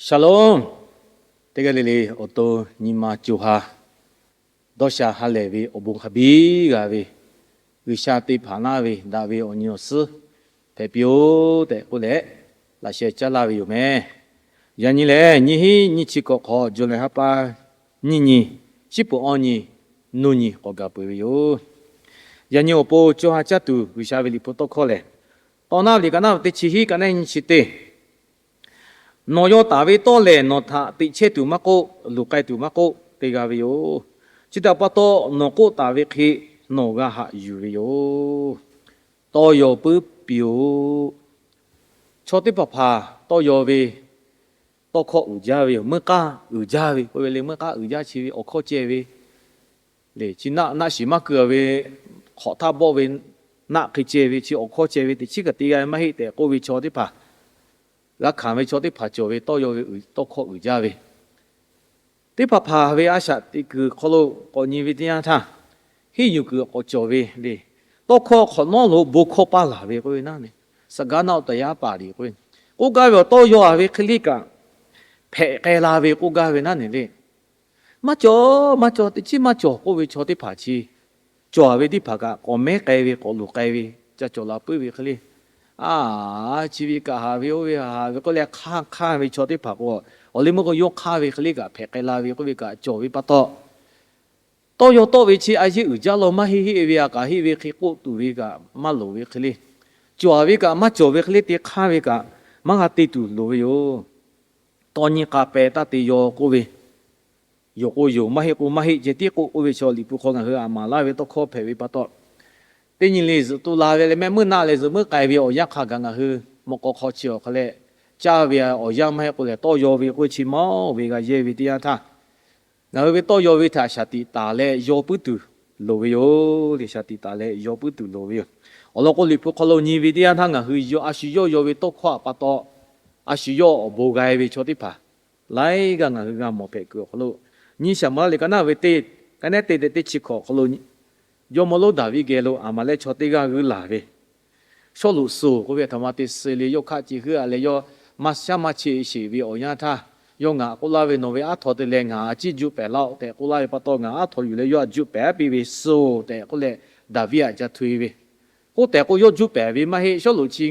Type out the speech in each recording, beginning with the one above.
Shalom. Teˇ g'aˇ le le awˬ to nyi ma co ha dawˇ sha ha lehˬ ve awˬ bon hk'a biˇ g'a ve, G'uiˬsha te hpanˍ laˇ ve daꞈ ve awˬ nyi awˬ suhˉ hpehꞈ piˇ-oˆ tehꞈ k'oˆ leh, laꞈ sheh caˉ laˇ ve yoˬ meh. Yaꞈ nyi lehˬ, nyiˇ hinˉ nyiˇ chi hkawꞈ hk'aw July ha pa nyiˇ nyi, shiˉ puˍ awˇ nyi, nuˇ nyi k'awꞈ gaˬ peuˬ ve yoˬ. Yaꞈ nyi awˬ pon co ha caˇ tuˬ G'uiˬsha ve liꞈ hpu tawˇ hkawˇ lehˬ, Tawˇ naˉ liꞈ ka naˉ teˇ chi hiˉ ka neˉ nyiˇ chi teˇ, nawˬ yaw taˍ ve tawˇ lehˬ, nawˬ htaꞈ teꞈ chehˇ tuˬ maˇ k'oˆ, luˬ k'ai tuˬ maˇ k'oˆ, te g'a ve yoˬ. Chi htaꞈ pa taw, nawˬ k'oˆ taˍ ve hk'e nawˬ g'a haꞈ yuˬ ve yoˬ. Tawˇ yaw puiˉ piˇ-oˆ. Chaw teˇ hpaˍ hpaˍ tawˇ yaw ve tawˇ hkawˇ uiˍ jaˇ ve yoˬ. Meuˇ k'aˇ uiˍ jaˇ ve k'oˆ ve le, meuˇ k'aˇ uiˍ jaˇ chi ve awˬ hkawˇ ceh ve le. Chi naˆ naˆ shiˍ maˇ keu ve, hk'awꞈ htaˇ bawˆ ve, naˆ hk'e ceh ve chi awˬ hkawˇ ceh ve teꞈ chiˉ kaꞈ te g'a ve maˇ heˆ tehꞈ k'oˆ ve chaw teˇ hpaˍ, g'a hkanˍ ve chaw teˇ hpaˍ cawˬ ve tawˇ yaw ve tawˇ hkawˇ uiˍ jaˇ ve, teˇ hpaˍ hpaˍ ve a shaꞈ teꞈ kuiˬ hk'aw lo k'awꞈ nyi ve teˇ yanˇ htaˇ, henˇ yuˬ kuiˬ k'awꞈ cawˬ ve le. Tawˇ hkawˇ hk'awꞈ nawˉ lo bon hkawˇ paˇ laˬ ve k'oˆ ve naˉ ne, စကားနောက်တရားပါသည် k'oˆ ve, k'oˆ gaˇ ve awˬ tawˇ yaw-a ve hk'e le kaꞈ, hpehꞈ k'ai la ve k'oˆ gaˇ ve naˉ ne le. Maˇ cawˬ, maˇ cawˬ, teꞈ chiˉ maˇ cawˬ k'oˆ ve chaw teˇ hpaˍ chi, cawˬ-a ve teˇ hpaˍ kaꞈ k'awꞈ mehˉ k'ai ve, k'awꞈ luˬ k'ai ve, ca cawˬ la puiˉ ve hk'e le. A, chi ve kaꞈ haˍ ve oˇ ve haˍ ve k'oˆ leh hk'anˇ hk'anˇ ve chaw teˇ hpaˍ k'o, awˬ liˇ meuˇ k'o yawˇ hk'anˇ ve hk'e le kaꞈ hpehꞈ k'ai la ve k'oˆ ve kaꞈ cawˬ ve pa taw, tawˇ yaw tawˆ ve chi a yeˇ uiˍ jaˇ law maˇ heˆ heˆ ve, a kaꞈ heˆ ve hk'e k'oˆ tuˬ ve kaꞈ maˇ loˍ ve hk'e le. Cawˬ-a ve kaꞈ maˇ cawˬ ve hk'e le te hk'anˇ ve kaꞈ maˇ g'a te tuˬ loˍ ve yoˬ. Tawˇ nyi k'a peh taˇ te yaw k'oˆ ve, yoˬ k'o yoˬ, maˇ heˆ k'o maˇ heˆ ceh tiˉ k'oˆ k'oˆ ve chaw liꞈ hpu hk'aw ngaˬ hui aꞈ maˍ laˇ ve tawˇ hkawˇ hpehꞈ ve pa taw, teˇ nyi le zuhꞈ tu la ve leh mehˆ meuˇ naˆ leh zuhꞈ meuˇ k'ai ve awˬ yanˇ hk'a gaˬ ngaˬ hui mawꞈ k'aw hk'aw chi awˬ hk'a leh caˇ ve awˬ yanˇ maˇ heˆ k'o lehˬ, tawˇ yaw ve k'oˆ ve chi mawˇ ve g'a yehˇ ve teˇ yanˇ htaˇ, ngaˬ hui ve tawˇ yaw ve htaꞈ shaˍ tiꞈ taˍ leh yaw puiˉ tuˬ loˍ ve yoˬ le. Shaˍ tiꞈ taˍ leh yaw puiˉ tuˬ loˍ ve yoˬ. Awˬ lawn k'o, liꞈ hpu hk'aw lo nyi ve teˇ yanˇ htaˇ ngaˬ hui a shu yawˇ yaw ve tawˇ hkawˇ htaꞈ pa taw, a shu yawˇ awˬ bon g'a ve chaw teˇ hpaˍ laiˉ g'aˇ ngaˬ hui g'a mawˬ hpehꞈ kuiˬ awˬ hk'aw lo, nyi Saˍmo laˇ liꞈ ka naˉ ve teˇ, ka neˉ te tehꞈ teˇ chi hkawꞈ awˬ hk'aw lo, jawˇmawˇ lonˉ Daˍviˆ geh lo Aˍmaˍlehˆ chaw teˇ g'aˇ g'uiˇ laˬ ve, Sawˉluꞈ suh k'oˆ ve a htoꞈ ma te suh le, yawˇ hk'aˆ ce heuˆ-a leh yawˇ maˇ shaˉ maˇ cheˆ sheˍ ve awˬ yanˇ htaˇ, yawˇ ngaˬ k'oˆ laˇ ve, Nawˬ ve aˉ htaw te leh ngaˬ a ciˉ juˆ pehˍ laˇ-oˆ tehꞈ k'oˆ laˇ ve pa taw, ngaˬ aˉ htaw yuˬ leh yawˇ htaꞈ juˆ pehˍ-a piˇ ve suh-oˬ tehꞈ k'oˆ leh, Daˍviˆ htaꞈ ca hto-e ve. K'oˆ tehꞈ k'o, yawˇ juˆ pehˍ ve maˇ heˆ. Sawˉluꞈ chi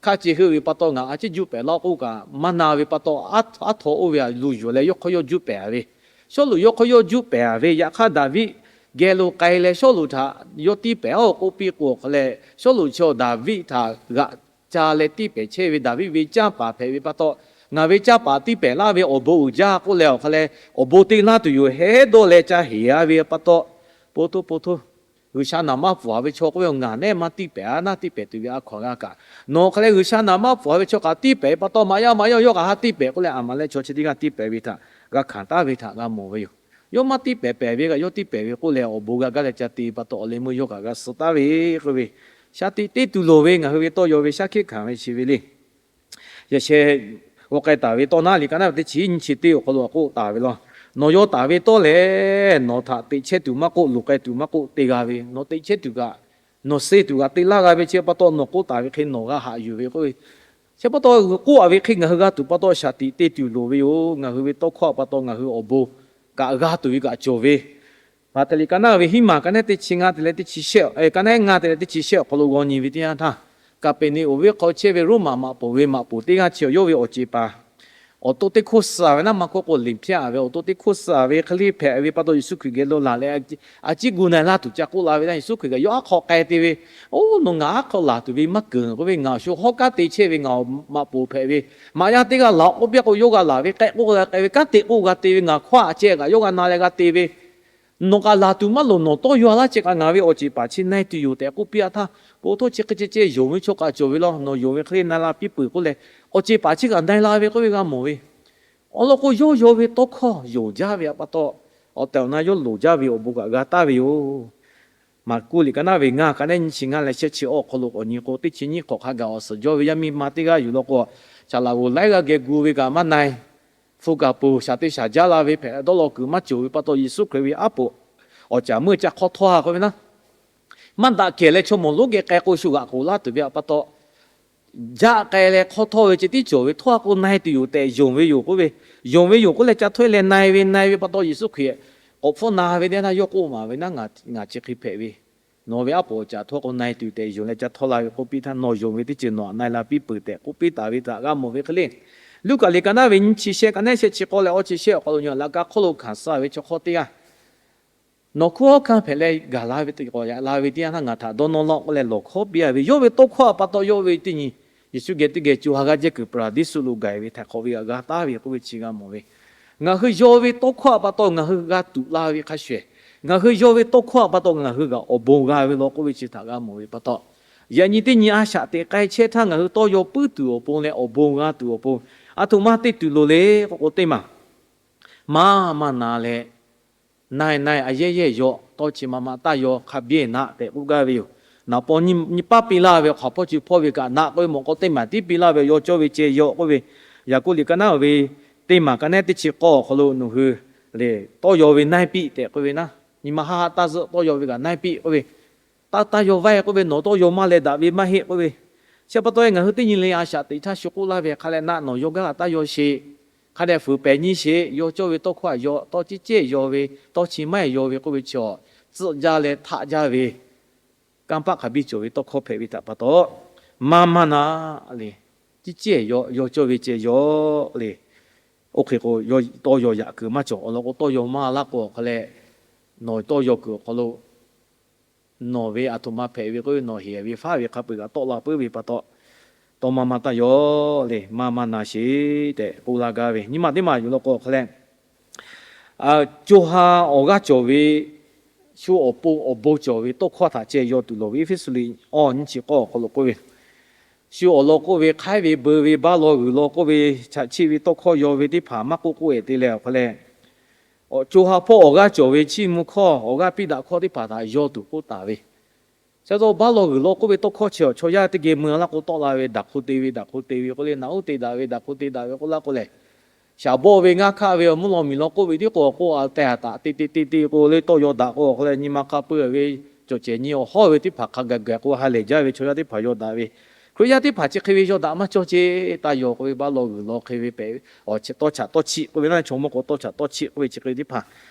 hk'aˆ ce heuˆ ve pa taw ngaˬ a ciˉ juˆ pehˍ laˇ-oˆ k'oˆ kaꞈ maˇ na ve pa taw, aˉ htaw oˇ ve htaꞈ luˬ yuˬ leh yawˇ hk'aw yawˇ juˆ pehˍ ve. Sawˉluꞈ yawˇ hk'aw yawˇ juˆ pehˍ ve. Yaꞈ hk'aˇ Daˍviˆ geh lo k'ai leh Sawˉluꞈ htaꞈ yawˇ tiˇ pehˍ-oˆ k'oˆ piˇ k'o hk'a leh, Sawˉluꞈ chi Daˍviˆ htaꞈ g'aꞈ ca leh tiˇ pehˍ chehˇ ve, Daˍviˆ ve canˇ paˍ hpehꞈ ve pa taw, ngaˬ ve canˇ paˍ tiˇ pehˍ laˇ ve awˬ bon uiˍ jaˇ k'oˆ leh awˬ hk'a leh, awˬ bon te laˇ tuˬ yoˬ hehˉ dawˇ leh ca heˍ-a ve pa taw, po htoˇ po htoˇ, G'uiˬsha naˍ manˇ pfuhˍ-a ve chaw k'oˆ ve, Ngaˬ neˉ maˇ tiˇ pehˍ-a, naˉ tiˇ pehˍ tuˬ ve a hkaw-anˬ g'a kaꞈ, nawˬ hk'a leh G'uiˬsha naˍ manˇ pfuhˍ-a ve chaw kaꞈ tiˇ pehˍ pa taw, maꞈ yaˇ maꞈ yaˇ yawˇ kaꞈ ha tiˇ pehˍ k'oˆ leh, Aˍmaˍlehˆ chaw chi teˇ g'aˇ tiˇ pehˍ ve htaꞈ g'a hkanˍ taˍ ve htaꞈ g'a mawˬ ve yoˬ. Yawˇ maˇ tiˇ pehˍ pehˍ ve kaꞈ yawˇ tiˇ pehˍ ve k'oˆ leh, awˬ bon g'a gaˇ leh ca te pa taw, awˬ leh meuˇ yawˇ kaꞈ g'a suh taˍ ve k'oˆ ve, shaˍ tiꞈ te tuˬ loˍ ve ngaˬ hui ve tawˇ yaw ve shaˉ hkiˆ hkanˍ ve chi ve le. Yaꞈ sheh g'aw k'ai taˍ ve tawˇ naˉ liꞈ ka naˉ ve teˇ chi nyiˇ chi teˇ awˬ hk'aw lo k'oˆ taˍ ve law, Nawˬ yaw taˍ ve tawˇ lehˬ, nawˬ htaꞈ teꞈ chehˇ tuˬ maˇ k'oˆ, luˬ k'ai tuˬ maˇ k'oˆ, te g'a ve. Nawˬ teꞈ chehˇ tuˬ kaꞈ, nawˬ suh tuˬ kaꞈ te laˇ g'a ve chi pa taw, nawˬ k'oˆ taˍ ve hk'e nawˬ g'a haꞈ yuˬ ve k'oˆ ve, chi pa taw k'oˆ-a ve hk'e ngaˬ hui g'a tuˬ pa taw, shaˍ tiꞈ te tuˬ loˍ ve yoˬ. Ngaˬ hui ve tawˇ hkawˇ pa taw ngaˬ hui awˬ bon kaꞈ g'a tuˬ ve kaꞈ cawˬ ve, Maꞈhtehˍ liꞈ ka naˉ ve hiˉ maˬ ka neˉ teˇ chi ngaˇ te leh teˇ chi shehˆ, ka neˉ ngaˇ te leh teˇ chi shehˆ awˬ hk'aw lo g'aw nyi ve teˇ yanˇ htaˇ, Kaˍpeˍneˍonˍ venˇ hk'aw chehˇ ve Roˉmaꞈ maꞈ poˍ ve maꞈ poˍ teˇ g'aˇ chi awˬ yawˇ ve awˬ ceˬ paˍ awˬ to teˇ hkoˇ suh-a ve naˉ, maˇ hkawˇ k'o liꞈ hpyaˇ ve awˬ to teˇ hkoˇ suh-a ve hk'e le hpehꞈ ve pa taw, Yeˍsuˆ Hkriꞈ geh lo laˬ leh a ciˉ gu na-e laˇ tuˬ ca k'oˆ la ve htaˇ, Yeˍsuˆ Hkriꞈ kaꞈ yawˇ aˉ hk'aw k'ai te ve, Oˇ, nawˬ ngaˬ aˉ hk'aw laˬ tuˬ ve maˇ keunˍ k'oˆ ve, ngaˬ awˬ shu hawˉ kanˉ te chehˇ ve ngaˬ awˬ maꞈ poˍ hpehꞈ ve, maꞈ yaˇ teˇ g'aˇ laˬ k'oˆ piˇ k'o yawˇ g'a laˬ ve, k'ehˆ k'oˆ g'a k'ehˆ ve, kanˉ te k'o g'a te ve, ngaˬ hkawˇ aꞈ ceh kaꞈ yawˇ g'a na leh g'a te ve, nawˬ kaꞈ laˬ tuˬ maˇ loˍ, nawˬ tawˇ yaw laˇ ceh kaꞈ ngaˬ ve awˬ ceˬ paˍ chi na-e tuˬ yoˬ tehꞈ k'oˆ piˇ-a htaˇ, po htoˇ chi hk'e ceh ceh yonˍ ve chaw kaꞈ cawˬ ve law, nawˬ yonˍ ve hk'e le na la piˇ peuˬ k'oˆ leh, awˬ ceˬ paˍ chi kaꞈ na-e la ve k'oˆ ve g'a mawˬ ve. Awˬ lawn k'o, yawˇ yaw ve tawˇ hkawˇ yonˍ jaˇ ve pa taw, awˬ tehˬ awˬ na yawˇ loˍ jaˇ ve awˬ bon kaꞈ g'a taˍ ve yoˬ. Maˍkuˆ liꞈ ka naˉ ve ngaˇ ka neˉ nyiˇ chi ngaˇ leh shehˆ chi awˬ hk'aw lo k'awꞈ nyi k'o, teˇ chi nyiˇ hk'awꞈ hk'a gaˬ awˬ suhˍ jawˇ ve yaˇ miˇ ma teˇ g'aˇ yuˬ law k'o, shaˍ laꞈ g'oˍ laiˉ g'aˇ geh gu ve kaꞈ maˇ na-e, hpu kaˍ peuˬ shaˍ te shaˍ jaˇ la ve hpehꞈ dawˇ law kuiˬ maˇ cawˬ ve pa taw, Yeˍsuˆ Hkriꞈ ve aˉ poꞈ awˬ caˍ meuˇ ca hk'awˇ htawˇ-a k'oˆ ve naˉ, maˇ daꞈ kehˬ leh chaw mawˬ lonˉ geh k'ai k'o shu g'aꞈ k'oˍ laˇ tuˬ ve pa taw, jaˆ k'ai leh hk'awˇ htawˇ ve ceh tiˉ cawˬ ve, htawˇ a k'o na-e tuˬ yoˬ tehꞈ yonˍ ve yoˬ k'oˆ ve, yonˍ ve yoˬ k'oˆ leh ca htawˇ leh na-e ve, na-e ve pa taw Yeˍsuˆ Hkriꞈ k'awꞈ hpfuhˆ na ve teˇ yanˇ htaˇ yawˇ k'oˆ maˍ ve naˉ, ngaˬ chi hk'e hpehꞈ ve, nawˬ ve aˉ poꞈ awˬ caˍ htawˇ k'o na-e tuˬ tehꞈ yonˍ leh ca htawˇ la ve k'oˆ piˇ htaˇ, nawˬ yonˍ ve teˇ ceuˬ nawˬ htaꞈ na-e la piˇ peuˬ tehꞈ k'oˆ piˇ taˍ ve htaꞈ g'a mawˬ ve hk'e le. Luˉkaꞈ liꞈ ka naˉ ve nyiˇ chi shehˆ, ka nehˉ shehˆ chi k'awˇ leh awˇ chi shehˆ awˬ hk'aw lo nyi laꞈ ka hk'oˆ lo hkanˍ suh ve chaw hk'awˇ teˇ g'aˇ nawˬ hkunˉ hawˉ hkanˇ hpehꞈ leh gaˬ la ve teˇ k'awꞈ yaꞈ la ve teˇ yanˇ htaˇ ngaˬ htaꞈ dawˇ nawˇ laˇ k'oˆ leh lawˬ hkawˉ piˇ a ve, yawˇ ve tawˇ hkawˇ a pa taw yawˇ ve teˇ nyi Yeˍsuˆ geh teˇ geh co ha g'aˇ jehˇ kuiˬ Paˍraˍdiˇsuˆ lo gaˬ-e ve htaiˍ hk'awꞈ ve g'aꞈ g'a taˉ ve k'oˆ ve chi g'a mawˬ ve. Ngaˬ hui yaw ve tawˇ hkawˇ a pa taw ngaˬ hui g'a tuꞈ la ve hk'a shuˍ, ngaˬ hui yaw ve tawˇ hkawˇ a pa taw ngaˬ hui g'aꞈ awˬ bon g'a ve law k'oˆ ve chi htaꞈ g'a mawˬ ve pa taw, yaꞈ nyi teˇ nyi a shaꞈ teꞈ k'ai chehˇ htaˇ ngaˬ hui tawˇ yaw puiˉ tuˬ awˬ pon leh awˬ bon g'a tuˬ awˬ pon, a htoꞈ ma te tuˬ loˍ le k'o k'o teˇ maˬ maˇ maˇ na leh, na-e na-e a yehˇ yehˇ yaw, tawˇ chi ma ma taˇ yaw, hk'a biˇ naˆ tehꞈ k'oˆ gaˇ ve yoˬ. Naˍ paw nyi paˉ piˇ laˇ ve hk'aw hpawˇ chi hpawˇ ve kaꞈ naˆ k'oˆ ve mawˬ k'o teˇ maˬ tiˉ piˇ laˇ ve yaw cawˇ ve ceh yaw k'oˆ ve, Yaˍkoˆ liꞈ ka naˉ ve teˇ maˬ ka nehˉ teˇ chi k'awˇ awˬ hk'aw lo nawˬ hui le tawˇ yaw ve naˆ piˇ tehꞈ k'oˆ ve naˉ, nyi ma haˆ haˆ taˇ zuhˆ tawˇ yaw ve kaꞈ naˆ piˇ k'oˆ ve, taˇ taˇ yaw vaiˇ k'oˆ ve, nawˬ tawˇ yaw maˇ leh daꞈ ve maˇ heˆ k'oˆ ve. Chi pa taw e ngaˬ hui teˇ nyi le a shaꞈ teꞈ htaˇ shu k'oˆ laˇ ve hk'a leh naˆ nawˬ yaw gaˇ kaꞈ taˇ yaw sheˍ, hk'a dehꞈ fuiˍ pehˍ nyi sheˍ, yaw cawˇ ve tawˇ hkawˇ a yaw, tawˇ ciˉ cehˇ yaw ve, tawˇ chi maˇ yaw ve k'oˆ ve chi awˬ tcuhˆ jaˇ leh htaˆ jaˇ ve kanˇ paˆ hk'a biˇ cawˬ ve tawˇ hkawˇ hpehꞈ ve htaꞈ pa taw, maˇ maˇ na le, ciˉ cehˇ yaw, yaw cawˇ ve ceh yaw le. Oˇ hk'e k'o, tawˇ yaw yaꞈ kuiˬ maˇ cawˬ. Awˬ lawn k'o, tawˇ yaw maˇ laˇ k'o awˬ hk'aw leh, nawˬ tawˇ yaw kuiˬ awˬ hk'aw lo nawˬ ve a htoꞈ ma hpehꞈ ve k'oˆ ve, nawˬ heˍ ve faˉ ve hk'a peu-eˬ kaꞈ tawˆ la puiˉ ve pa taw, tawˇ maˇ maˇ taˇ yaw le, maˇ maˇ na sheˍ tehꞈ k'oˆ laˇ gaˇ ve. Nyi ma teˇ maˬ yuˬ law k'o awˬ hk'aw leh, co ha awˬ g'aˇ cawˬ ve, shu awˬ pon awˬ bon cawˬ ve tawˇ hkawˇ htaꞈ ceh yaw tuˬ loˍ ve. Eˇfeˇsuꞈ liꞈ awˇ nyiˇ chi k'awˇ awˬ hk'aw lo k'oˆ ve, shu awˬ lawn k'oˆ ve hk'aiˉ ve beu ve baˆ law g'uiˬ law k'oˆ ve, chaꞈ chiˆ ve tawˇ hkawˇ yaw ve teˇ hpaˍ maˇ k'oˆ k'oˆ-e te leh awˬ hk'aw leh, co ha hpawˇ awˬ g'aˇ cawˬ ve chiˇ mvuh hkawˇ, awˬ g'aˇ piˇ daꞈ hkawˇ teˇ hpaˍ htaꞈ yaw tuˬ k'oˆ taˍ ve. Chi pa taw baˆ law g'uiˬ law k'oˆ ve tawˇ hkawˇ chi awˬ chaw yaˇ teˇ geh mui laˇ k'o tawˆ la ve, daꞈ hk'o te ve, daꞈ hk'o te ve k'oˆ le, naꞈ uˉ te daꞈ ve, daꞈ hk'o te daꞈ ve k'oˆ laˇ k'o lehˬ, shaˍ bawˆ ve ngaˇ hkaˆ ve awˬ mvuhˇ law miˬ law k'oˆ ve tiˉ k'o k'o a tehˬ a taꞈ te te te te k'o le tawˆ yaw daꞈ k'o awˬ hk'aw leh nyi ma hk'a peu-eˬ ve cawˬ cehˬ nyi awˬ hawˉ ve teˇ hpaˍ hk'a gaˬ gaˬ k'o ha lehˬ jaˇ ve chaw yaˇ teˇ hpaˍ yaw daꞈ ve. Hkriꞈ yaˇ teˇ hpaˍ chi hk'e ve yaw daꞈ maˇ cawˇ ce, taˇ yaw k'oˆ ve baˆ law g'uiˬ law hk'e ve pehꞈ, awˬ tawˇ chaꞈ tawˇ chiˆ k'oˆ ve naˆ chaw mawˇ k'o tawˇ chaꞈ tawˇ chiˆ k'oˆ ve chi hk'e teˇ hpaˍ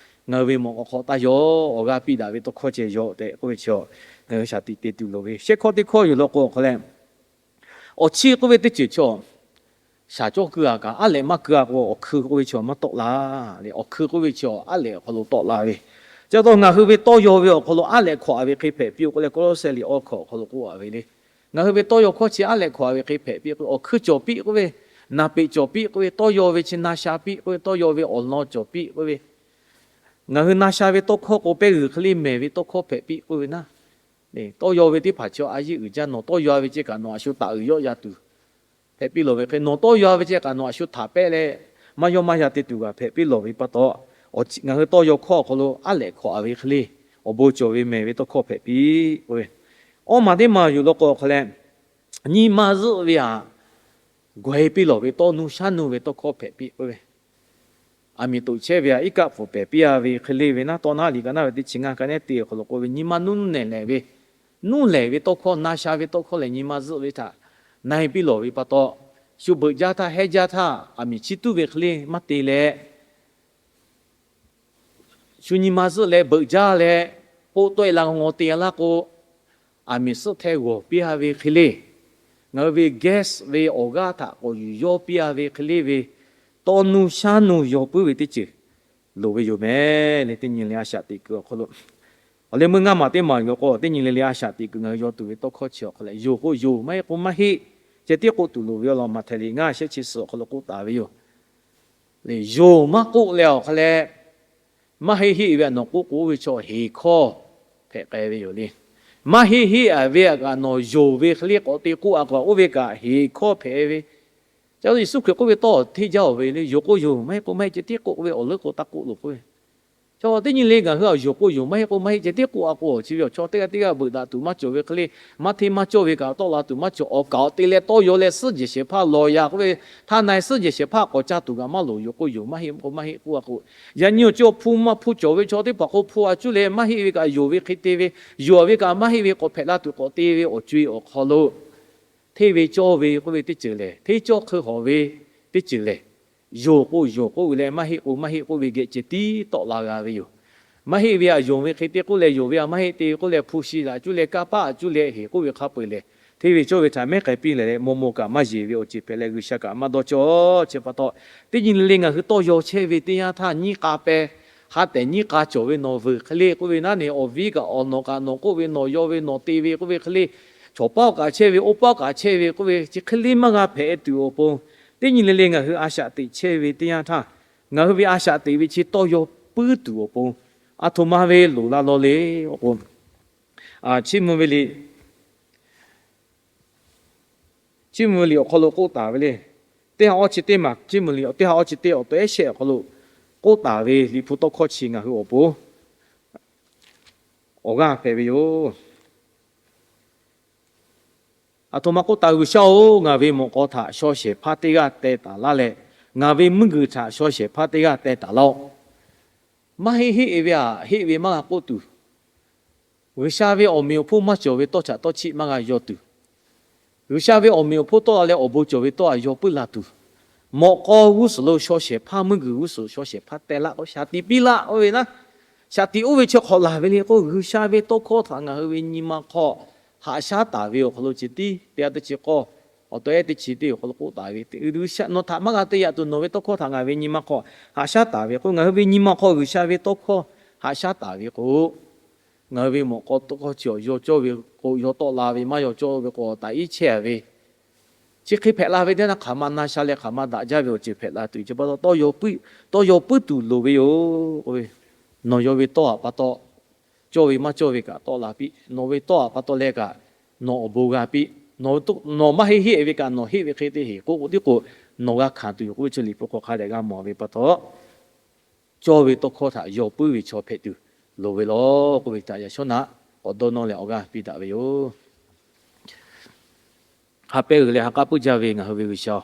ngaˬ hui ve mawꞈ k'aw hk'aw taˇ yaw, awˬ g'aˇ piˇ daꞈ ve tawˇ hkawˇ ceh yaw tehꞈ k'oˆ ve chi ngaˬ hui shaˍ tiꞈ te tuˬ loˍ ve. Shehˆ hkawˇ teˇ hkawˇ yuˬ law k'o awˬ hk'aw leh, awˬ chiˇ k'oˆ ve teˇ ceuˬ chi shaˍ cawˇ keu a kaꞈ aˉ lehꞈ maˇ keu a k'o, awˬ hkui k'oˆ ve chi maˇ tawˆ la le. Awˬ hkui k'oˆ ve chi aˉ lehꞈ awˬ hk'aw lo tawˆ la ve. Chi pa taw ngaˬ hui ve tawˇ yaw ve awˬ hk'aw lo aˉ lehꞈ hkawꞈ a ve hk'e hpehꞈ piˇ-oˆ k'oˆ leh Kawˇlawˇsehˇ liꞈ awˇ hkawꞈ awˬ hk'aw lo k'oˆ a ve le. Ngaˬ hui ve tawˇ yaw hkawˇ chi aˉ lehꞈ hkawꞈ a ve hk'e hpehꞈ piˇ k'o, awˬ hkui cawˬ piˇ k'oˆ ve, naˍ peꞈ cawˬ piˇ k'oˆ ve, tawˇ yaw ve chi na sha piˇ k'oˆ ve, tawˇ yaw ve awˬ lawn cawˬ piˇ k'oˆ ve, ngaˬ hui na sha ve tawˇ hkawˇ k'o pehˇ g'uiˬ hk'e le mehˬ ve tawˇ hkawˇ hpehꞈ piˇ k'oˆ ve naˆ. Tawˇ yaw ve teˇ hpaˍ chi a yeˇ uiˍ jaˇ. Nawˬ tawˇ yaw ve ceh kaꞈ nawˬ a shu taˍ uiˍ yawˆ ya tuˬ hpehꞈ piˇ lawˬ ve hk'e, nawˬ tawˇ yaw ve ceh kaꞈ nawˬ a shu htaꞈ pehˆ leh maˇ yawˇ maˇ ya te tuˬ g'a hpehꞈ piˇ lawˬ ve pa taw, ngaˬ hui tawˇ yaw hkawˇ awˬ hk'aw lo aˉ lehꞈ hkawꞈ a ve hk'e le, awˬ bon cawˬ ve mehˬ ve tawˇ hkawˇ hpehꞈ piˇ k'oˆ ve. Awˇ maˬ teˇ maˬ yuˬ law k'o awˬ hk'aw leh, nyi ma zuhˆ ve aꞈ gaweh piˇ lawˬ ve tawˇ nuˇ shaˉ nuˇ ve tawˇ hkawˇ hpehꞈ piˇ k'oˆ ve, aˬ miˍ toꞈ chehˇ ve aꞈ iˉ kaˆ pfuhˍ pehˬ piˇ a ve hk'e le ve naˆ, Tawˇ naˉ liꞈ ka naˉ ve teˇ chi ngaˇ ka nehˉ te awˬ hk'aw lo k'oˆ ve, nyi ma nuˇ nuˇ nehˬ lehˬ ve, nuˇ lehˬ ve tawˇ hkawˇ, na sha ve tawˇ hkawˇ lehˬ nyi ma zuhˆ ve htaꞈ na-e piˇ lawˬ ve pa taw, shu beuꞈ jaˇ htaˇ hehˉ jaˇ htaˇ aˬ miˍ chiˇ tuˉ ve hk'e le maˇ te leh, shu nyi ma zuhˆ leh beuꞈ jaˇ leh, k'oˆ tawˆ-e la ngaw te-a laˇ k'o, aˬ miˍ suhˆ hteh g'awˬ piˇ-a ve hk'e le, ngaˬ hui ve gas ve awˬ g'aˇ htaꞈ k'awꞈ yuˬ yawˇ piˇ-a ve hk'e le ve, tawˇ nuˇ shaˉ nuˇ yaw puiˉ ve teˇ ceuˬ loˍ ve yoˬ mehˍ le. Teˇ nyi le a shaꞈ teꞈ kuiˬ awˬ hk'aw lo, awˬ leh meuˇ ngaˇ maˬ teˇ maˬ yoˬ k'o, teˇ nyi le le a shaꞈ teꞈ kuiˬ ngaˬ hui yaw tuˬ ve tawˇ hkawˇ chi awˬ hk'aw leh, yoˬ k'o yoˬ, maˇ heˆ k'o maˇ heˆ, ceh tiˉ k'oˆ tuˬ loˍ ve awˬ lawn Maꞈhtehˍ liꞈ ngaˇ shehˆ chi suhˍ awˬ hk'aw lo k'oˆ taˍ ve yoˬ. Yoˬ maˇ k'oˆ leh awˬ hk'aw leh, maˇ heˆ heˆ ve aꞈ nawˬ k'oˆ k'o oˇ ve chaw heˍ hkawˇ hpehꞈ k'ai ve yoˬ le. Maˇ heˆ heˆ-a ve aꞈ kaꞈ nawˬ yoˬ ve hk'e le k'awꞈ te k'oˆ-a k'o, oˇ ve kaꞈ heˍ hkawˇ hpehꞈ ve. Ca Yeˍsuˆ Hkriꞈ k'oˆ ve tawˇ hteˇ jaˇ-oˬ ve le, yoˬ k'o yoˬ, maˇ heˆ k'o maˇ heˆ, ceh tiˉ k'oˆ ve awˬ leuˉ k'o taˇ k'oˆ loˬ k'oˆ ve. Chaw teˇ nyi le ngaˬ hui aꞈ yoˬ k'o yoˬ, maˇ heˆ k'o maˇ heˆ, ceh tiˉ k'oˆ-a k'o, chi ve awˬ chaw teˇ g'aˇ teˇ g'aˇ beuꞈ daꞈ tuˬ maˇ cawˬ ve hk'e le, maˇ hteˇ maˇ cawˇ ve kaꞈ tawˆ la tuˬ maˇ cawˬ. Awˬ kaˍ awˬ te leh tawˇ yaw leh suhˉ jehˬ shehˍ hpaˇ lawˬ ya k'oˆ ve, htaˇ na-e suhˉ jehˬ shehˍ hpaˇ k'awꞈ caˇ tuˬ g'a maˇ loˍ. Yoˬ k'o yoˬ, maˇ heˆ k'o maˇ heˆ k'oˆ-a k'o, yaꞈ nyi awˬ ceuˬ awˬ hpu maˇ hpu cawˬ ve chaw teˇ hpaˍ k'o hpu a cuˇ leh maˇ heˆ ve kaꞈ yoˬ ve hk'e te ve, yoˬ ve kaꞈ maˇ heˆ ve k'awꞈ hpehꞈ la tuˬ k'awꞈ te ve awˬ co-e awˬ hk'aw lo hteˇ ve cawˇ ve k'oˆ ve teˇ ceuˬ lehˬ, hteˇ cawˇ hk'eun hawꞈ ve teˇ ceuˬ lehˬ, yonˍ k'o yonˍ k'oˆ ve leh maˇ heˆ k'o maˇ heˆ k'oˆ ve geh ceh tiˉ tawˆ la g'a ve yoˬ. Maˇ heˆ ve htaꞈ yonˍ ve hk'e te k'oˆ leh, yonˍ ve htaꞈ maˇ heˆ te k'oˆ leh, hpu shi laꞈ cuˇ leh kanˇ paˆ cuˇ leh heˍ k'oˆ ve hk'a peu-eˬ lehˬ, hteˇ ve cawˇ ve htaꞈ mehˉ k'ai piˇ leh leh, maw maw kaꞈ maˇ yeˬ ve awˬ ceuˬ hpehꞈ leh G'uiˬsha kaꞈ maˇ dawˇ cawˇ. Chi pa taw, teˇ nyi le le ngaˬ hui tawˇ yaw chehˇ ve teˇ yanˇ htaˇ, nyiˇ k'a peh ha tehˬ nyiˇ k'a cawˬ ve nawˬ vuiˬ hk'e le k'oˆ ve naˉ ne, awˬ viˉ kaꞈ awˬ nawˬ kaꞈ nawˬ k'oˆ ve nawˬ yaw ve nawˬ te ve k'oˆ ve hk'e le, chaw paˉ kaꞈ chehˇ ve, oˇ paˉ kaꞈ chehˇ ve k'oˆ ve chi hk'e le maˇ g'a hpehꞈ tuˬ awˬ pon, teˇ nyi le le ngaˬ hui a shaꞈ teꞈ chehˇ ve teˇ yanˇ htaˇ, ngaˬ hui ve a shaꞈ teꞈ ve chi tawˇ yaw puiˉ tuˬ awˬ pon, aˬ htoꞈ ma ve loˍ la law le k'o, Chiˇ mvuh ve liꞈ, Chiˇ mvuh ve liꞈ awˬ hk'aw lo k'oˆ taˍ ve le. Teˇ ha awˇ chi teˇ maˬ, Chiˇ mvuh liꞈ teˇ ha awˇ chi teˇ awˬ tawꞈ ehˉ shehˆ awˬ hk'aw lo k'oˆ taˍ ve Liꞈ hpu tawˇ hkawˇ chi ngaˬ hui awˬ pon awˬ g'aˇ hpehꞈ ve yoˬ. Aˬ htoꞈ ma k'oˆ taˍ, G'uiˬsha-oˬ, ngaˬ ve mawꞈ k'aw htaꞈ shaw shehˍ hpaˇ teˇ g'aˇ teh taˍ laˇ leh, ngaˬ ve mvuhˇ guiˬ htaꞈ shaw shehˍ hpaˇ teˇ g'aˇ teh taˍ laˇ-oˆ. Maˇ heˆ heˆ ve htaꞈ heˆ ve maˇ g'a k'oˆ tuˬ, G'uiˬsha ve awˬ meꞈ awˬ hponˇ maˇ cawˬ ve tawˇ chaꞈ tawˇ chiˆ maˇ g'a yaw tuˬ, G'uiˬsha ve awˬ meꞈ awˬ hponˇ tawˆ la leh awˬ bon cawˬ ve tawˇ htaꞈ yaw puiˉ la tuˬ, mawꞈ k'aw g'uˇ suhˍ lo shaw shehˍ hpaˇ, mvuhˇ guiˬ g'uˇ suhˍ shaw shehˍ hpaˇ teh laˇ k'o, shaˍ tiꞈ piˇ laˇ k'oˆ ve naˉ. Shaˍ tiꞈ oˇ ve chi hk'awꞈ laˬ ve le k'o, G'uiˬsha ve tawˇ hkawˇ htaꞈ ngaˬ hui ve nyi ma hk'aw haꞈ shaˉ taˍ ve awˬ hk'aw lo ceh tiˉ teˇ g'aˇ teˇ chi k'awˇ, awˬ tawꞈ ehˉ teˇ chi teˇ awˬ hk'aw lo k'oˆ taˍ ve, G'uiˬsha nawˬ htaꞈ maˇ g'a te yaꞈ tuˬ nawˬ ve tawˇ hkawˇ htaꞈ ngaˬ ve nyi ma hk'aw haꞈ shaˉ taˍ ve k'o, ngaˬ hui ve nyi ma hk'aw G'uiˬsha ve tawˇ hkawˇ haꞈ shaˉ taˍ ve k'o, ngaˬ hui ve mawꞈ k'aw tawˇ hkawˇ chi awˬ yaw cawˇ ve k'o, yaw tawˆ la ve, maˇ yaw cawˇ ve k'o, taꞈ iˉ chehˇ ve chi hk'e hpehꞈ la ve teˇ naˉ, hk'aˬ ma na sha leh hk'aˬ ma daꞈ jaˇ ve awˬ ceuˬ hpehꞈ la tuˬ, chi pa taw tawˇ yaw puiˉ, tawˇ yaw puiˉ tuˬ loˍ ve yoˬ k'oˆ ve, nawˬ yaw ve tawˇ htaꞈ pa taw, cawˇ ve maˇ cawˇ ve kaꞈ tawˆ la piˇ. Nawˬ ve tawˇ htaꞈ pa taw leh kaꞈ nawˬ awˬ bon g'a piˇ. Nawˬ maˇ heˆ heˆ ve kaꞈ nawˬ heˆ ve hk'e te heˍ k'oˆ k'o tiˉ k'o, nawˬ g'a hkanˍ tuˬ yoˬ k'oˆ ve chi Liꞈ hpu hk'aw hk'a dehꞈ g'a mawˬ ve pa taw, cawˇ ve tawˇ hkawˇ htaꞈ yaw puiˉ ve chaw hpehꞈ tuˬ loˍ ve laˬ k'oˆ ve htaꞈ yaꞈ shawˉ naꞈ k'awꞈ dawˇ nawˇ leh awˬ g'aˇ piˇ daꞈ ve yoˬ. Ha pehˇ g'uiˬ leh ha k'aˉ puiˉ jaˇ ve ngaˬ hui ve G'uiˬsha-oˬ,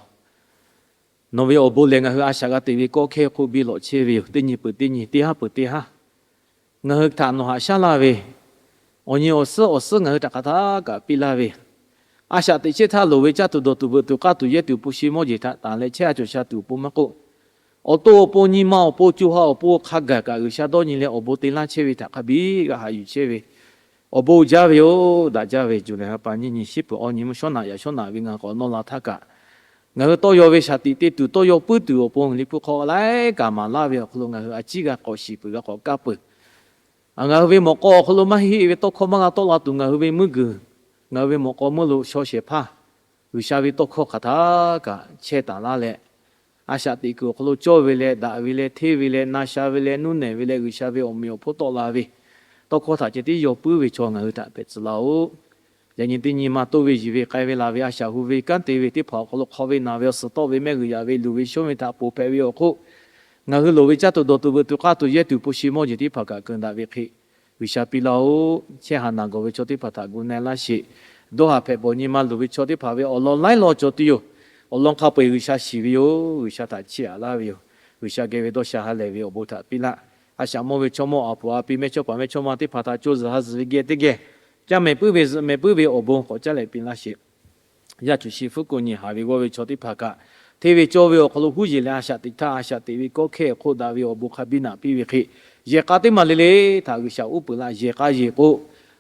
nawˬ ve awˬ bon lehˬ ngaˬ hui a shaꞈ g'a teꞈ ve kawˇ hkehˇ hk'oˆ biˇ lawꞈ chehˇ ve yoˬ. Teˇ nyi peuˬ teˇ nyi, teˇ haˉ peuˬ teˇ haˉ, ngaˬ hui htaꞈ nawˬ haꞈ shaˉ laˇ ve, awˬ nyi awˬ suhˉ awˬ suhˉ ngaˬ hui htaꞈ hk'aˬ htaˇ kaꞈ piˇ laˇ ve, a shaꞈ teꞈ chehˇ htaˇ loˍ ve caˇ tuˬ dawˬ tuˬ veuꞈ tuˬ k'aˇ tuˬ yehˇ tuˬ hpu shi mawˇ jeˬ htaꞈ tanˬ leh chehˇ a cawˬ sha tuˬ awˬ pon maˇ k'oˆ, awˬ to awˬ pon nyi ma awˬ pon co ha awˬ pon hk'a gaˬ kaꞈ G'uiˬsha dawˇ nyi leh awˬ bon te laˇ chehˇ ve htaꞈ hk'a biˇ g'a haꞈ yuˬ chehˇ ve, awˬ bon jaˇ ve yoˬ. Daꞈ jaˇ ve Juˍlaˍ ha pa nyiˇ nyi shiˉ peuˬ awˇ nyi mvuhˇ shawˉ naꞈ yaꞈ shawˉ naꞈ ve ngaˬ k'awꞈ nawˇ la htaˇ kaꞈ, ngaˬ hui tawˇ yaw ve shaˍ tiꞈ te tuˬ tawˇ yaw puiˉ tuˬ awˬ pon Liꞈ hpu hk'aw laiˉ kaꞈ maˍ laˇ ve awˬ hk'aw lo ngaˬ hui a ciˉ g'a k'awꞈ shiˍ peuˬ, g'a k'awꞈ kaˇ peuˬ. Ngaˬ hui ve mawꞈ k'aw awˬ hk'aw lo maˇ heˆ heˆ ve tawˇ hkawˇ maˇ g'a tawˆ la tuˬ ngaˬ hui ve mvuhˇ guiˬ, ngaˬ hui ve mawꞈ k'aw meuˇ lo shaw shehˍ hpaˇ G'uiˬsha ve tawˇ hkawˇ hk'aˬ htaˇ kaꞈ chehˇ taˍ laˇ leh, a shaꞈ teꞈ kuiˬ awˬ hk'aw lo cawˇ ve leh daꞈ ve leh hteˇ ve leh na sha ve leh nuˇ nehˬ ve leh G'uiˬsha ve awˬ meꞈ awˬ hponˇ tawˆ la ve tawˇ hkawˇ htaꞈ ceh tiˉ yaw puiˉ ve chaw ngaˬ hui htaꞈ hpehꞈ tcuh laˇ-oˆ. Yaꞈ nyi teˇ nyi ma toˇ ve yiˬ ve k'ai ve laˬ ve a shaꞈ hu ve kanˉ te ve teˇ hpaˍ awˬ hk'aw lo hk'aw ve naˬ ve awˬ suhˍ tawˆ ve mehˆ g'uiˬ yaꞈ ve luˬ ve shonˇ ve htaꞈ ponˬ hpehꞈ ve awˬ hk'oˆ, ngaˬ hui loˍ ve caˇ tuˬ dawˬ tuˬ veuꞈ tuˬ k'aˇ tuˬ yehˇ tuˬ hpu shi mawˇ jeˬ teˇ hpaˍ kaꞈ keunˍ daꞈ ve hk'e, G'uiˬsha piˇ laˇ-oˆ. Chehˇ ha naˬ gawˬ ve chaw teˇ hpaˍ htaꞈ gu na laˇ sheˍ. Dawˇ haˍ hpehꞈ bawˬ nyi ma luˬ ve chaw teˇ hpaˍ ve awˬ lawn laiˉ lawn cawˬ tuˬ yoˬ. Awˬ lawn hk'a peu-eˬ G'uiˬsha shiˍ ve yoˬ. G'uiˬsha htaꞈ chiˇ aꞈ laˇ ve yoˬ. G'uiˬsha geh ve dawˇ sha ha lehˬ ve awˬ bon htaꞈ piˇ laˇ. A shaꞈ mawˇ ve chaw mawˇ a puˍ a pi mehˇchawˇ paˍ mehˇchawˇma teˇ hpaˍ htaꞈ co zuhˬ ha zuhˬ ve geh teˇ geh, caˇ mehˍ puiˉ ve zuhꞈ mehˍ puiˉ ve awˬ bon k'awꞈ caˇ leh piˇ laˇ sheˍ. Yaˇ cuˬ shi hpfuhˇ ko nyi haˍ ve g'awˇ ve chaw teˇ hpaˍ kaꞈ, hteˇ ve cawˇ ve awˬ hk'aw lo huˉ yeˬ leh a shaꞈ teꞈ htaˇ a shaꞈ teꞈ ve kawˇ hkehˇ hk'oˆ daꞈ ve awˬ bon hk'a biˇ naꞈ piˇ ve hk'e, yehˬ k'a teˇ maˬ le le htaꞈ G'uiˬsha uˉ peunˍ laˇ. Yehˬ k'a yeˬ k'o,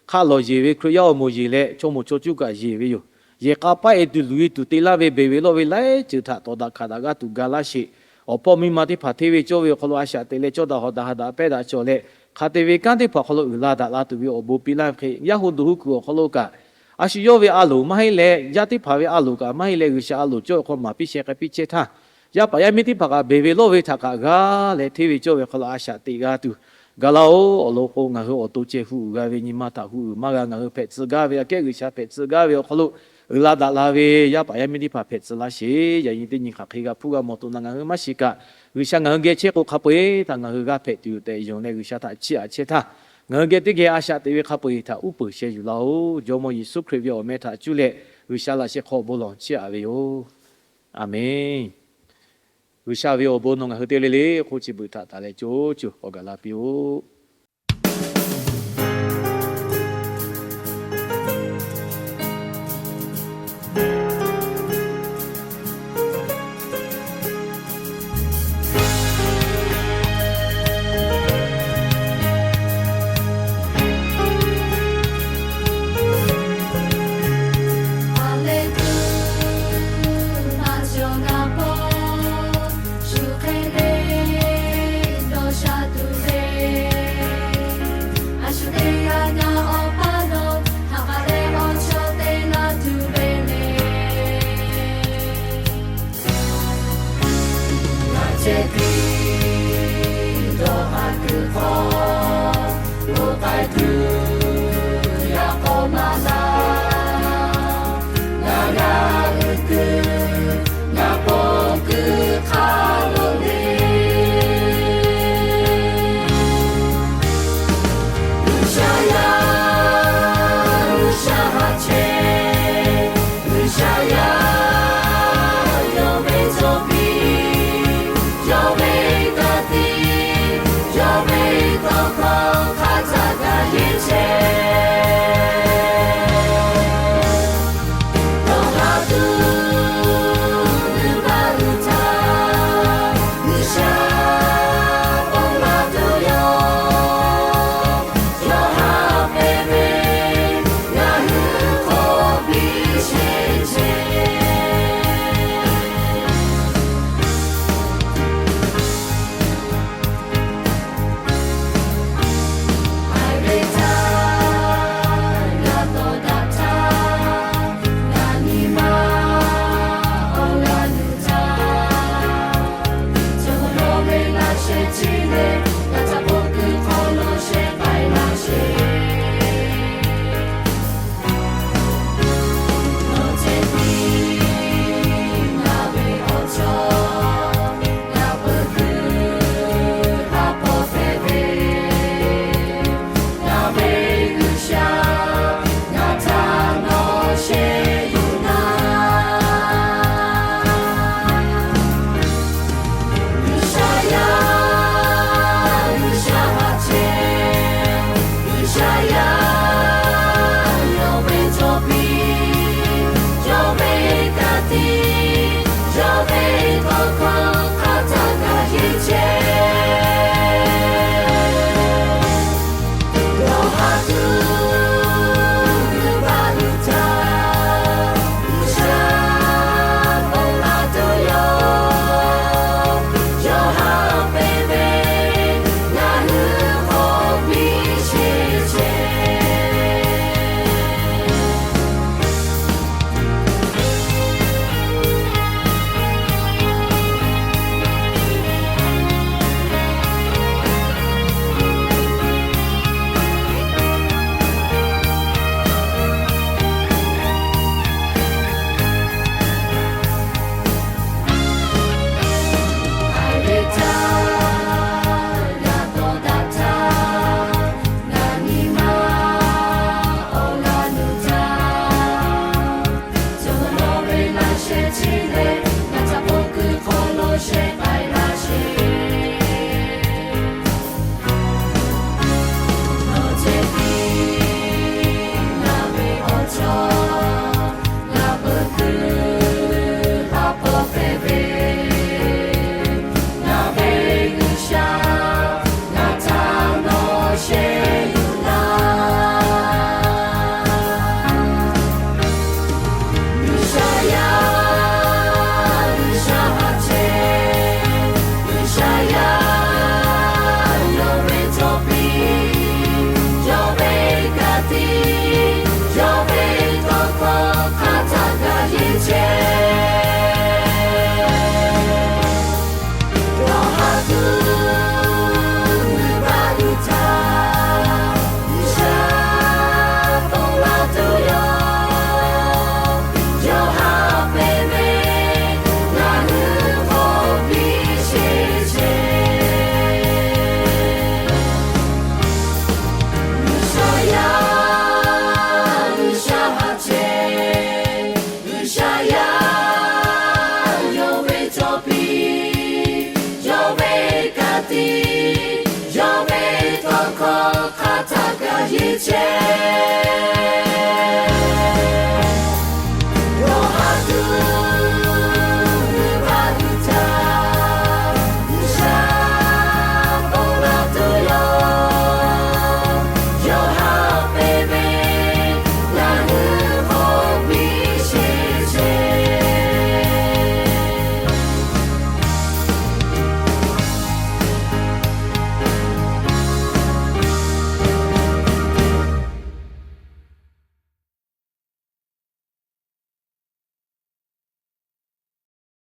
hk'aˆ lawˬ yeˬ ve Hkriꞈ yaˇ awˬ moˍ yeˬ leh chaw moˍ chaw cuˇ kaꞈ yeˬ ve yoˬ. Yehˬ k'a paˆ e tuˬ luˬ e tuˬ te laˇ ve beˬ ve lawˇ ve laiˉ ceuˬ htaꞈ tawˍ daꞈ hkanˍ daꞈ g'aˇ tuˬ ga laˇ sheˍ. Awˬ hpawˇ miˇ ma teˇ hpaˍ hteˇ ve cawˇ ve awˬ hk'aw lo a shaꞈ teꞈ leh cawˇ daꞈ hawˍ daꞈ ha daꞈ pehˇ daꞈ cawˬ leh, hk'a te ve kanˉ teˇ hpaˍ awˬ hk'aw lo uiˍ la daꞈ la tuˬ ve awˬ bon piˇ laˇ ve hk'e, yaˇ hu duˬ hu kuiˬ awˬ hk'aw lo kaꞈ, a shu yawˇ ve a loˍ maˇ heˆ leh, yaˇ teˇ hpaˍ ve a loˍ kaꞈ maˇ heˆ leh, G'uiˬsha a loˍ cawˇ ve hk'aw maˍ piˇ sheh k'ai piˇ chehˇ htaˇ, yaˇ paˍ yaˇ miˇ teˇ hpaˍ kaꞈ beˬ ve lawˇ ve htaꞈ kaꞈ g'a leh, hteˇ ve cawˇ ve hk'aw lo a shaꞈ teꞈ g'a tuˬ ga laˇ-oˆ. Awˬ lawn k'o, ngaˬ hui awˬ to ceh hu uiˍ g'a ve nyi ma htaꞈ hu uiˍ maˇ g'a. Ngaˬ hui hpehꞈ tcuh gaˇ ve aꞈ kehˉ G'uiˬsha hpehꞈ tcuh gaˇ ve awˬ hk'aw lo uiˍ la daꞈ la ve yaˇ paˍ yaˇ miˇ teˇ hpaˍ hpehꞈ tcuh laˇ sheˍ. Yaꞈ nyi teˇ nyi hk'aˬ hk'e g'a hpuˇ g'a mawˬ tuˬ na ngaˬ hui maˇ shiˍ kaꞈ, G'uiˬsha ngaˬ hui geh chehˇ k'o hk'a peu-eˬ htaꞈ ngaˬ hui g'a hpehꞈ tuˬ tehꞈ yonˍ leh, G'uiˬsha htaꞈ chiˇ aꞈ chehˇ htaˇ, ngaˬ hui geh teˇ geh a shaꞈ teꞈ ve hk'a peu-eˬ htaꞈ uˉ peunˍ sheh yuˬ laˇ-oˆ. Jawˇmawˇ Yeˍsuˆ Hkriꞈ ve awˬ meh htaꞈ cuˇ leh G'uiˬsha laꞈ sheh hk'aw bon lawˬ chiˇ aꞈ ve yoˬ. A menˬ. G'uiˬsha ve awˬ bon nawˬ ngaˬ hui te le le hk'oˆ chi beuꞈ htaꞈ taˍ leh co co awˬ gaˬ la piˇ-oˆ. Ceh tiˉ dawˇ haˍ kuiˬ hk'aw, oˇ k'ai tuˬ yaꞈ k'aw maˍ laˇ. Ngaˬ g'a uiˍ kuiˬ, ngaˬ pon kuiˬ hk'a lo le. G'uiˬsha yaˇ, G'uiˬsha haꞈ chehˇ, G'uiˬsha yaˇ, yawˇ ve cawˇ piˇ, yawˇ ve ka tiꞈ, yawˇ ve tawˇ hkawˇ hk'a htaˇ kaꞈ yeˇ chehˇ. Dawˇ haˍ tuˬ g'uiˬ baˆ uiˍ htaˇ, G'uiˬsha k'oˆ laˇ tuˬ yoˬ. Yawˇ haꞈ peꞈ ve, ngaˬ hui k'oˆ piˇ sheˍ chehˇ. Haiˬ ve htaˇ, ngaˬ tawˍ daꞈ htaˇ, ngaˬ nyi ma awˬ g'a luˬ htaˇ, cawˬ lo ve laꞈ sheh chi leh, ngaˬ htaꞈ bon kuiˬ hk'aw lo sheh k'ai laˇ sheˍ. Nawˬ ceh tiˉ ngaˬ ve awˬ chawˇ, ngaˬ peuˬ kuiˬ ha hpawˇ hpehꞈ ve, ngaˬ ve G'uiˬsha, ngaˬ htaꞈ nawˬ sheˍ yuˬ laˇ. G'uiˬsha yaˇ, G'uiˬsha haꞈ chehˇ, G'uiˬsha yaˇ, yawˇ ve cawˇ piˇ, yawˇ ve ka tiꞈ, yawˇ ve tawˇ hkawˇ hk'a htaˇ kaꞈ yeˇ chehˇ. Dawˇ haˍ tuˬ g'uiˬ baˆ uiˍ htaˇ, G'uiˬsha k'oˆ laˇ tuˬ yoˬ. Yawˇ haꞈ peꞈ ve, ngaˬ hui k'oˆ piˇ sheˍ chehˇ. G'uiˬsha yaˇ, yawˇ ve cawˇ piˇ, yawˇ ve ka tiꞈ, yawˇ ve tawˇ hkawˇ hk'a htaˇ kaꞈ yeˇ chehˇ.